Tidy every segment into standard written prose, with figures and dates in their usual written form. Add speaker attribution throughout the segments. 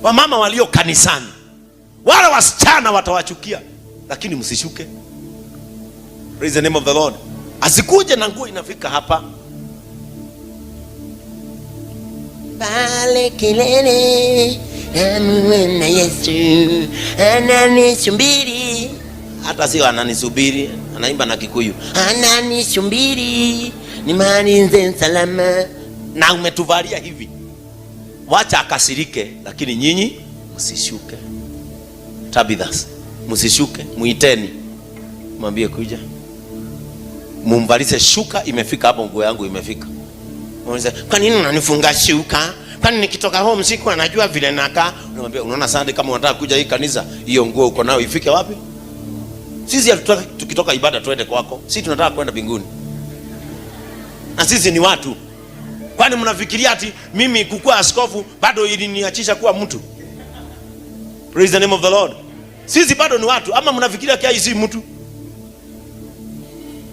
Speaker 1: Wamama walio kanisani, wale wasichana watawachukia, lakini msishuke. Praise the name of the Lord. Asikuje na nguo inafika hapa
Speaker 2: pale kilele, namuona Yesu ananisubiri.
Speaker 1: Hata sio ananisubiri, anaimba na Kikuyu,
Speaker 2: ananisubiri nimalize salama.
Speaker 1: Na umetuvalia hivi, wacha akasirike, lakini nyinyi msishuke. Tabithas, msishuke, muiteni, mwambie kuja, mumvalize shuka. Imefika hapo, nguo yangu imefika. Muulize, kwa nini unanifunga shuka? Kwani nikitoka home siku anajua vile nakaa? Unamwambia, unaona Sunday kama unataka kuja hii kanisa, hiyo nguo uko nayo ifike wapi? Sisi hatutaki tukitoka ibada tuende kwako, sisi tunataka kwenda mbinguni, na sisi ni watu. Kwani mnafikiria ati mimi kukuwa askofu bado iliniachisha kuwa mtu? Praise the name of the Lord. Sisi bado ni watu, ama mnafikiria kia si mtu?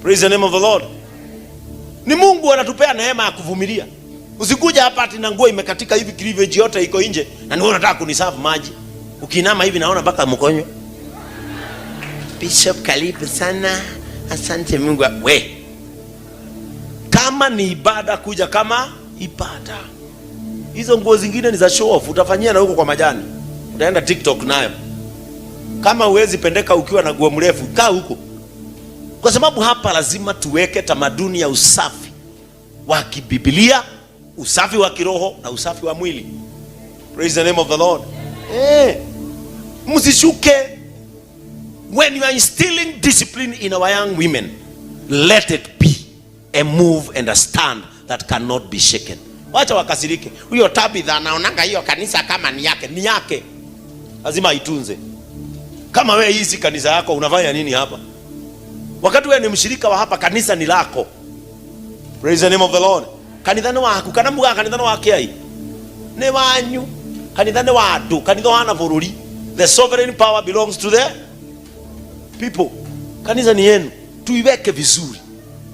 Speaker 1: Praise the name of the Lord. Ni Mungu anatupea neema ya kuvumilia. Usikuja hapa ati na nguo imekatika hivi, cleavage yote iko nje, na ni wewe unataka kuniserve maji. Ukiinama hivi naona mpaka mkonyo.
Speaker 2: Bishop, karibu sana, asante Mungu.
Speaker 1: We, kama ni ibada, kuja kama ibada. Hizo nguo zingine ni za show off, utafanyia na huko kwa majani, utaenda TikTok nayo. Kama huwezi pendeka ukiwa na nguo mrefu, kaa huko, kwa sababu hapa lazima tuweke tamaduni ya usafi wa kibibilia, usafi wa kiroho na usafi wa mwili. Praise the name of the Lord. Msishuke. When you are instilling discipline in our young women, let it be a move and a stand that cannot be shaken. Wacha wakasirike. Huyo Tabitha anaonanga hiyo kanisa kama ni yake, ni yake, lazima aitunze. Kama wewe hii si kanisa yako, unafanya nini hapa? Wakati wewe ni mshirika wa hapa, kanisa ni lako. Praise the name of the Lord. Kanitha ni waku kana muga kanitha ni wa kiai ni wanyu, kanitha ni wa andu, kanitha wana bururi. The sovereign power belongs to the people. Kanisa ni yenu, tuiweke vizuri.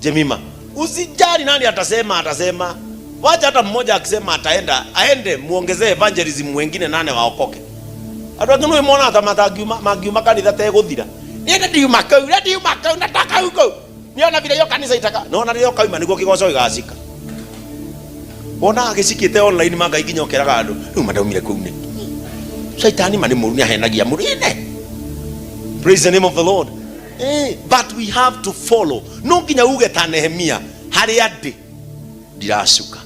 Speaker 1: Jemima, usijali nani atasema, atasema. Wacha hata mmoja akisema ataenda, aende, muongezee evangelism wengine nane waokoke. Andũ angĩ nĩ mona ta matangiuma mangiuma kanitha teguthira. Niĩ ndiuma kau, niĩ ndiuma kau, nataka huko. Niona vile hiyo kanisa itaka. Naona rĩrĩa ũkauma nĩguo kĩgoco gĩgacika. Wonaga gĩcikĩte online manga nginya ũkeraga andũ, rĩu mandaumire kũu nĩ. Shaitani ma nĩ mũru, nĩ ahenagia mũru ine. Praise the name of the Lord. But we have to follow. No nginya uge ta Nehemia, harĩa ndĩ ndiracuka.